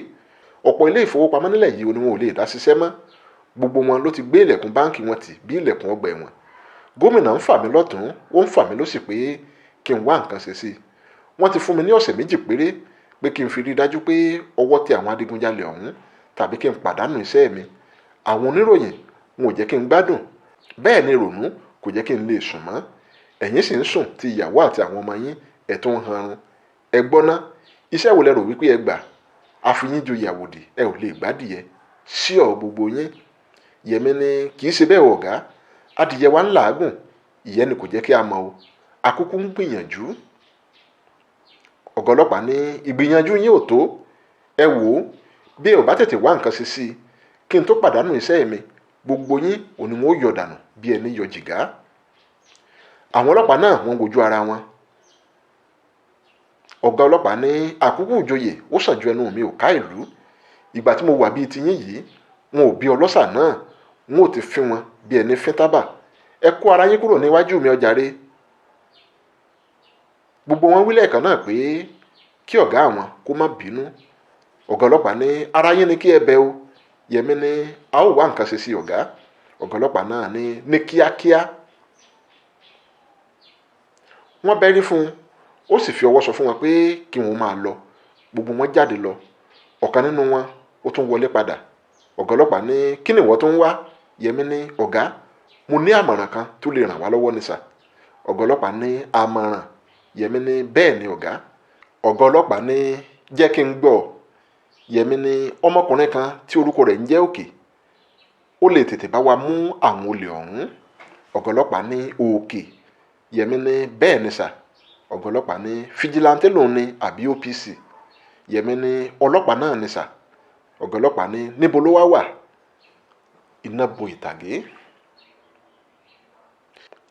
Ọ̀pọ̀ ilé ìfowópamọ́ nílẹ̀ yìí ni wọn ò lè dá ṣiṣẹ́ mọ́. Gbogbo wọn ló ti gbé ilẹ̀kùn báǹkì wọn tì bí ilẹ̀kùn ọgbà ẹ̀wọ̀n. Gómìnà ń fà mí lọ́tùn, ó ń fà mí lósì pé kí n wá nǹkan ṣe sí i. Wọ́n ti fún mi ní ọ̀sẹ̀ 2 péré pé kí n fi rí dájú pé ọwọ́ tẹ àwọn adigunjalè ọ̀hún tàbí kí n pàdánù iṣẹ́ mi. Àwọn oníròyìn wọn ò jẹ́ kí n gbádùn. Bẹ́ẹ̀ ni ìrònú kò jẹ́ kí n lè sùn mọ́. Ẹ̀yin sì ń sùn ti ìyàwó àti àwọn ọmọ yín, ẹ̀ tó ń hanrun. Ẹ gbọ́ ná, iṣẹ́ wo lẹ rò wípé ẹ gbà? Àfiyín joyè àwòdì, ẹ ò lè gbádìyẹ. Sí ọ gbogbo yín. Yẹmí ní, kì í ṣe bẹ́ẹ̀ ọ̀gá. Adìyẹ wa ń làágùn, ìyẹn ni kò jẹ́ kí a mọ̀ o. Akúkú ń gbìyànjú. Ọ̀gá ọlọ́pàá ní, ìgbìyànjú yín ò tó. Ẹ wò ó, bí ẹ ò bá tètè wá nǹkan ṣe sí i, kí n tó pàdánù iṣẹ́ mi, gbogbo yín òní wọn ó yọ dànù bí ẹni yọ jìgá. Àwọn ọlọ́pàá náà wọ́n wojú ara wọn. Ọ̀gá ọlọ́pàá ní, àkúkú ìjòyè ó sàn ju ẹnu mi ò ká ìlú. Ìgbà tí mo wà bíi tiyín yìí, wọn ò bí ọlọ́ṣà náà, wọn ò ti fín wọn bí ẹni fín tábà. Ẹ kó ara yín kúrò níwájú mi ọjàre. Gbogbo wọn wí lẹ́ẹ̀kan náà pé kí ọ̀gá àwọn kó má bínú. Ọ̀gá ọlọ́pàá ní, ara yín ni kí ẹ bẹ̀ o. Yẹmí ní, a ó wá nǹkan ṣe sí ọ̀gá. Ọ̀gá ọlọ́pàá náà ní, ní kíákíá. Wọ́n bẹ́rí fún un, ó sì fi ọwọ́ sọ fún wọn pé kí wọ́n máa lọ. Gbogbo wọn jáde lọ. Ọ̀kan nínú wọn ó tún wọlé padà. Ọ̀gá ọlọ́pàá ní, kí ni ìwọ tó ń wá? Yẹmí ní, ọ̀gá, mo ní àmọ̀ràn kan tó lè ràn wá lọ́wọ́ ní sà. Ọ̀gá ọlọ́pàá ní, àmọ̀ràn? Yẹmí ní, bẹ́ẹ̀ ni ọ̀gá. Ọ̀gá ọlọ́pàá ní jẹ́ kí n gbọ́. Yẹmi ní ọmọkùnrin kan tí orúkọ rẹ̀ ń jẹ́ Òkè, ó lè tètè bá wa mú àwọn olè ọ̀hún. Ọ̀gá ọlọ́pàá ní Òkè. Yẹmi ní bẹ́ẹ̀ ni sà. Ọ̀gá ọlọ́pàá ní fìjìláńtẹ́ lòun ni àbí OPC? Yẹmi ní ọlọ́pàá náà ni sà. Ọ̀gá ọlọ́pàá ní níbo ló wá wà? Iná bo ìtàgé.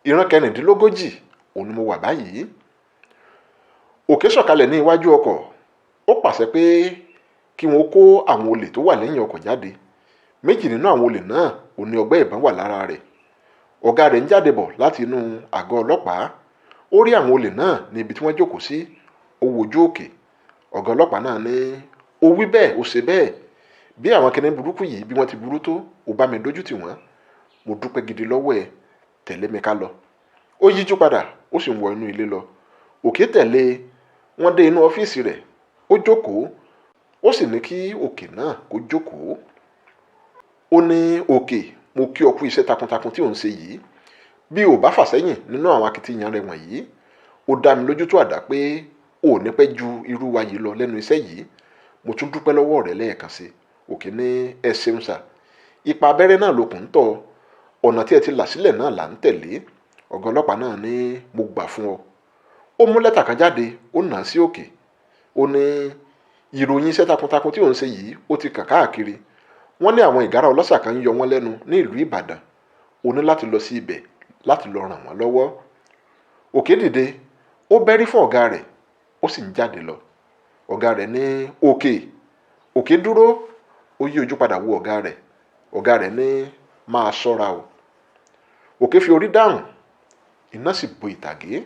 Ìran 36 òun ni mo wà báyìí. Òkè sọ̀kalẹ̀ ní iwájú ọkọ̀. Ó pàṣẹ pé kí wọ́n kó àwọn olè tó wà lẹ́yìn ọkọ̀ jáde. Méjì nínú àwọn olè náà ò ní ọgbẹ́ ìbọn wà lára rẹ̀. Ọ̀gá rẹ̀ ń jáde bọ̀ láti inú àgọ́ ọlọ́pàá. Ó rí àwọn olè náà ní ibi tí wọ́n jókòó sí. Ó wojú Òkè. Ọ̀gá ọlọ́pàá náà ní ó wí bẹ́ẹ̀, ó ṣe bẹ́ẹ̀. Bí àwọn kinní burúkú yìí bí wọ́n ti burú tó, ó bá mi dójú tì wọ́n. Mo dúpẹ́ gidi lọ́wọ́ ẹ, tẹ̀lé mi ká lọ. Ó yíjú padà, ó sì ń wọ inú ilé lọ. Òkè tẹ̀lé. Wọ́n dé inú ọ́fíìsì rẹ̀. Ó jókòó, ó sì ní kí Òkè náà kó jókòó. Ó ní Òkè, mo kí ọ kú iṣẹ́ takuntakun tí ò ń ṣe yìí. Bí o bá fà sẹ́yìn nínú àwọn akitiyan rẹ wọ̀nyí, ó dá mi lójú tó àdá pé o ò ní pẹ́ ju irú wa yìí lọ lẹ́nu iṣẹ́ yìí. Mo tún dúpẹ́ lọ́wọ́ rẹ lẹ́ẹ̀kan sí. Òkè ní ẹ ṣeun sà. Ipa abẹ́rẹ́ náà lókun ń tọ̀. Ọ̀nà tí ẹ ti là sílẹ̀ náà là ń tẹ̀lé. Ọ̀gá ọlọ́pàá náà ní mo gbà fún ọ. Ó mú lẹ́tà kan jáde, ó nà á sí Òkè. Ó ní ìròyìn iṣẹ́ takuntakun tí ò ń ṣe yìí ó ti kàn káàkiri. Wọ́n ní àwọn ìgárá ọlọ́ṣà kan ń yọ wọ́n lẹ́nu ní ìlú Ìbàdàn. O ní láti lọ sí ibẹ̀ láti lọ ràn wọ́n lọ́wọ́. Òkè dìde, ó bẹ́rí fún ọ̀gá rẹ̀, ó sì ń jáde lọ. Ọ̀gá rẹ̀ ní Òkè. Òkè dúró, ó yí ojú padà wo ọ̀gá rẹ̀. Ọ̀gá rẹ̀ ní máa ṣọ́ra o. Òkè fi orí dáhùn, iná sì bo ìtàgé.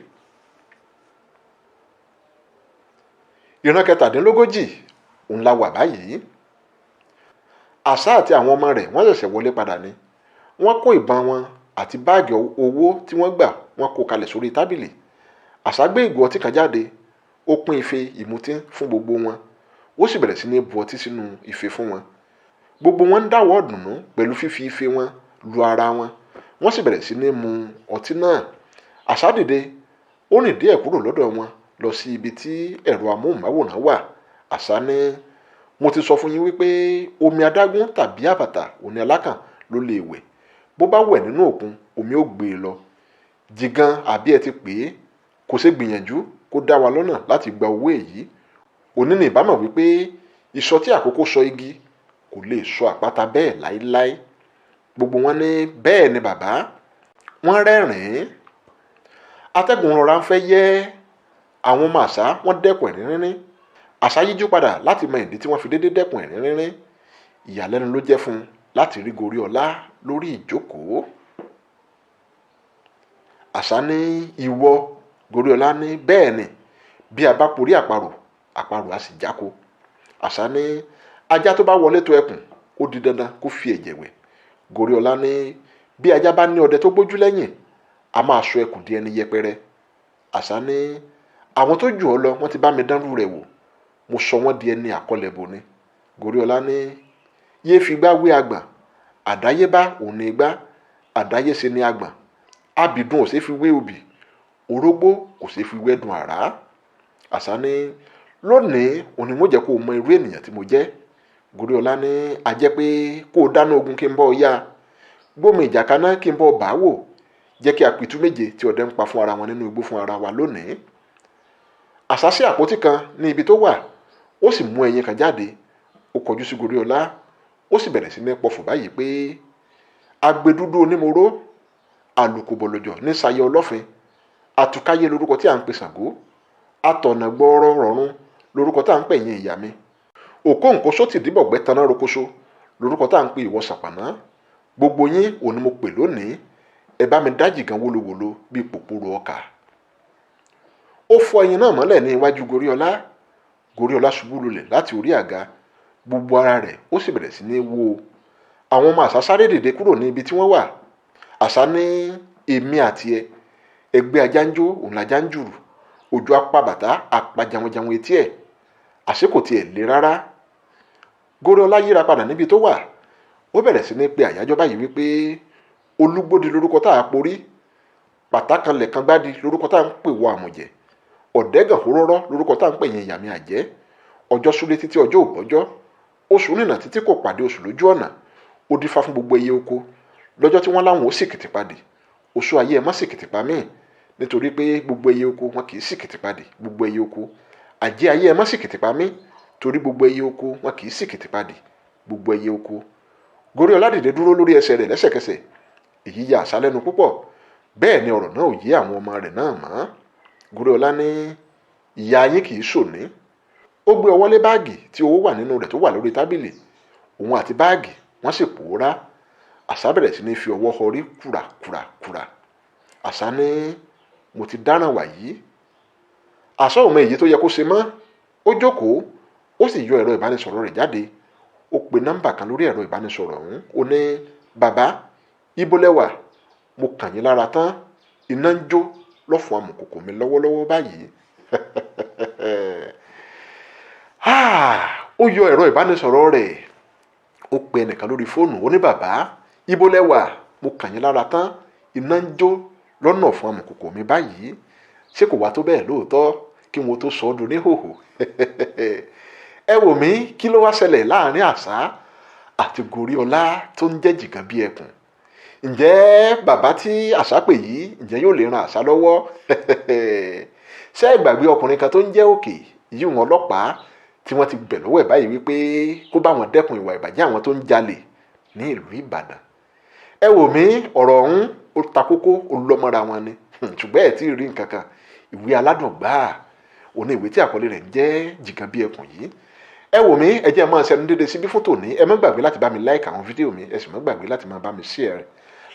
Ìran 37 òun la wà báyìí. Àṣá àti àwọn ọmọ rẹ̀ wọ́n ṣẹ̀ṣẹ̀ wọlé padà ni. Wọ́n kó ìbọn wọn àti báàgì owó tí wọ́n gbà wọ́n kó kalẹ̀ sórí tábìlì. Àṣá gbé ìgò ọtí kan jáde, ó pín ife ìmutí fún gbogbo wọn. Ó sì bẹ̀rẹ̀ sí ní bu ọtí sínú ife fún wọn. Gbogbo wọn ń dáwọ́ dùnú pẹ̀lú fífi ife wọn lu ara wọn. Wọ́n sì bẹ̀rẹ̀ sí ní mu ọtí náà. Àṣá dìde, ó rìn díẹ̀ kúrò lọ́dọ̀ wọn lọ sí ibi tí ẹ̀rọ amóhùnmáwòrán wà. Àṣá ní mo ti sọ fún yín wípé omi adágún tàbí àbàtà òní alákàn ló lè wẹ̀. Bó bá wẹ̀ nínú òkun, omi ó gbé e lọ. Jìgan àbí ẹ ti pè é, kò ṣe gbìyànjú kó dá wa lọ́nà láti gba owó èyí. Òní ni ìbámọ̀ wípé ìsọ tí àkókò sọ igi kò lè sọ àpáta bẹ́ẹ̀ láéláé. Gbogbo wọn ní bẹ́ẹ̀ ni bàbá. Wọ́n rẹ́rìn-ín. Atẹ́gùn rọra ń fẹ́ yẹ́. Àwọn ọmọ àṣá wọ́n dẹ́kun ẹ̀rín rínrín. Àṣá yíjú padà láti mọ ìdí tí wọ́n fi dédé dẹ́kun ẹ̀rín rínrín. Ìyàlẹ́nu ló jẹ́ fún un láti rí Goríọlá lórí ìjókòó. Àṣá ní ìwọ. Goríọlá ní bẹ́ẹ̀ ni, bí a bá porí àparò, àparò á sì jáko. Àṣá ní ajá tó bá wọlé tó ẹkùn, ó di dandan kó fi ẹ̀jẹ̀ wẹ̀. Goríọlá ní bí ajá bá ní ọdẹ tó gbójú lẹ́yìn, a máa sọ ẹkùn di ẹni yẹpẹrẹ. Àṣá ní àwọn tó jù ọ́ lọ wọ́n ti bá mi dánrú rẹ̀ wò. Mo sọ wọ́n di ẹni àkọlẹ̀bò ni. Goríọlá ní yéé figbá wé agbọ̀n. Àdáyébá òun ni igbá, àdáyéṣe ni agbọ̀n. Abìdun ò ṣeé fi wé obì, orógbó kò ṣeé fi wẹ́dùn àrá. Àṣá ní lónìí òun ni mo jẹ́ kó o mọ irú ènìyàn tí mo jẹ́. Goríọlá ní a jẹ́ pé kó o dáná ogun kí n bọ́ ọ yá. Gbómi ìjà kaná kí n bọ́ ọ bá wò. Jẹ́ kí a pitú méje tí ọdẹ ń pa fún ara wọn nínú igbó fún ara wa lónìí. Àṣá sí àpótí kan ní ibi tó wà, ó sì mú ẹyin kan jáde. Ó kọjú sí Goríọlá, ó sì bẹ̀rẹ̀ sí ní pọfọ̀ báyìí pé agbẹdúdú onímọ̀ró, àlùkò bọ̀lọ̀jọ̀ ní sayẹ ọlọ́fin, àtúkáyé lórúkọ tí à ń pe Ṣàngó, atọ̀nà gbọ́ọ́rọ́ rọ̀run lórúkọ tá à ń pè yín ìyá mi, òkóǹkóṣó tìdíbọ̀gbẹ́ taná rokoṣo lórúkọ tá à ń pe ìwọ Ṣàpàná. Gbogbo yín òní mo pè lónìí, ẹ bá mi dájì gan wólowòlo bíi pòpòrò ọkà. Ó fọ́ ẹyin náà mọ́lẹ̀ ní iwájú Goríọlá. Goríọlá ṣubú lulẹ̀ láti orí àga, gbogbo ara rẹ̀ ó sì bẹ̀rẹ̀ sí ní wó. Àwọn ọmọ àṣá sáré dìde kúrò ní ibi tí wọ́n wà. Àṣá ní èmi àti ẹ, ẹgbẹ́ ajá ń jó òun lajá ń jùrù. Òjò apá bàtà apá jaunjaun etí ẹ̀. Àṣé kò tiẹ̀ le rárá. Goríọlá yíra padà níbi tó wà. Ó bẹ̀rẹ̀ sí ní pe àyájọ́ báyìí wípé Olúgbódi lórúkọ tá a porí, pàtàkànlẹ̀ kan gbádi lórúkọ tá a ń pè wọ àmọ̀jẹ̀. Ọ̀dẹ́gàn hórórọ́ lórúkọ tá à ń pè yẹn ìyàmí àjẹ́. Ọjọ́ súré títí ọjọ́ ògbọ́jọ́, oṣù rìnà títí kò pàdé oṣù lójú ọ̀nà. Ó dífá fún gbogbo ẹyẹ oko lọ́jọ́ tí wọ́n láwọn ó sìkìtì padì. Oṣù ayé ẹ má sìkìtì pa míì, nítorí pé gbogbo ẹyẹ oko wọn kì í sìkìtì padì. Gbogbo ẹyẹ oko àjẹ́ ayé ẹ má sìkìtì pa mí, torí gbogbo ẹyẹ oko wọn kì í sìkìtì padì. Gbogbo ẹyẹ oko. Goriola dìde dúró lórí ẹsẹ̀ rẹ̀ lẹ́sẹ̀kẹsẹ̀. Èyí ya àṣà lẹ́nu púpọ̀. Bẹ́ẹ̀ ni ọ̀rọ̀ náà ò yé àwọn ọmọ rẹ̀ náà mọ́. Goriola ní ìyá yín kì í ṣòní. Ó gbé ọwọ́ lé báàgì tí owó wà nínú rẹ̀ tó wà lórí tábìlì. Òun àti báàgì wọ́n sì pòórá. Àṣà bẹ̀rẹ̀ sí ní fi ọwọ́ họrí kùràkùràkùrà. Àṣà ní mo ti dáràn wàyí. Àṣà ò mọ èyí tó yẹ kó ṣe mọ́. Ó jókòó, ó sì yọ ẹ̀rọ ìbánisọ̀rọ̀ rẹ̀ jáde. Ó pe nọ́mbà kan lórí ẹ̀rọ ìbánisọ̀rọ̀ ọ̀hún. Ó ní bàbá, ibo lẹ wà? Mo kàn yín lára tán. Iná ń jó lọ́fun amùkòkò mi lọ́wọ́lọ́wọ́ báyìí. Ó yọ ẹ̀rọ ìbánisọ̀rọ̀ rẹ̀. Ó pe ẹnìkan lórí fóònù. Ó ní bàbá, ibo lẹ wà? Mo kàn yín lára tán. Iná ń jó lọ́nà fún amùkòkò mi báyìí. Ṣé kò wá tó bẹ́ẹ̀ lóòótọ́ kí wọn tó sọ ọ́ dun níhòhò? Ẹ wò mí, kí ló wá ṣẹlẹ̀ láàrin àṣà àti Goriola tó ń jẹ́ jìgàn bí ẹkùn? Ǹjẹ́ bàbá tí àṣà pè yìí, ǹjẹ́ yóò lè ran àṣà lọ́wọ́? Ṣé ẹ gbàgbé ọkùnrin kan tó ń jẹ́ Òkè yìí, wọn ọlọ́pàá tí wọ́n ti bẹ̀ lọ́wọ́ ẹ̀ báyìí wípé kó bá wọn dẹ́kun ìwà ìbàjẹ́ àwọn tó ń jalè ní ìlú Ìbàdàn? Ẹ wò mí, ọ̀rọ̀ ọ̀hún ó ta kókó, ó lọ́mọra wọn ni. Ṣùgbọ́n ẹ̀ tí ì rí nǹkan kan. Ìwé aládùn gbáà òní ìwé tí àkọlé rẹ̀ ń jẹ́ jìgàn bí ẹkùn yìí. Ẹ wò mí, ẹ jẹ́ máa ṣẹnu dédé síbí fún tòní. Ẹ má gbàgbé láti bá mi like àwọn fídíò mi, ẹ sì má gbàgbé láti máa bá mi share rẹ̀.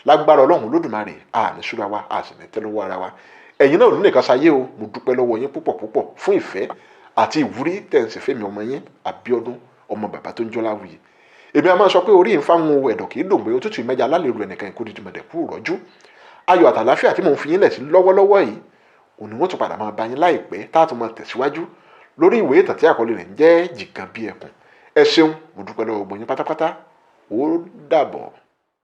Lágbára Ọlọ́run Olódùmarè, a ní súra wa, a sì ní tẹ́ lọ́wọ́ ara wa. Ẹ̀yin náà ò ní nìkan ṣayé o. Mo dúpẹ́ lọ́wọ́ yín púpọ̀ púpọ̀ fún ìfẹ́ àti ìwúrí tẹ̀ ń ṣe fẹ́mi ọmọ yín Abíọ́dún, ọmọ bàbá tó ń jọ́lá wuyì. Èmi a máa sọ pé orí ń fáwọn ẹ̀dọ̀ kì í dùn pé òtútù ìmẹ́ja alálèrò ẹnìkan ìkó dídì mọ̀dẹ̀kú rọ́jú. Ayọ̀ àtàláfíà tí mò ń fi yín lẹ̀ sí lọ́wọ́lọ́wọ́ yìí, òní wọ́n tún padà máa bá yín láìpẹ́ tá a tún máa tẹ̀síwájú lórí ìwé ìtàn tí àkọlé rẹ̀ ń jẹ́ jìgàn bí ẹkùn. Ẹ ṣeun, mo dúpẹ́ lọ́wọ́ gbogbo yín pátápátá. Ó dàbọ̀.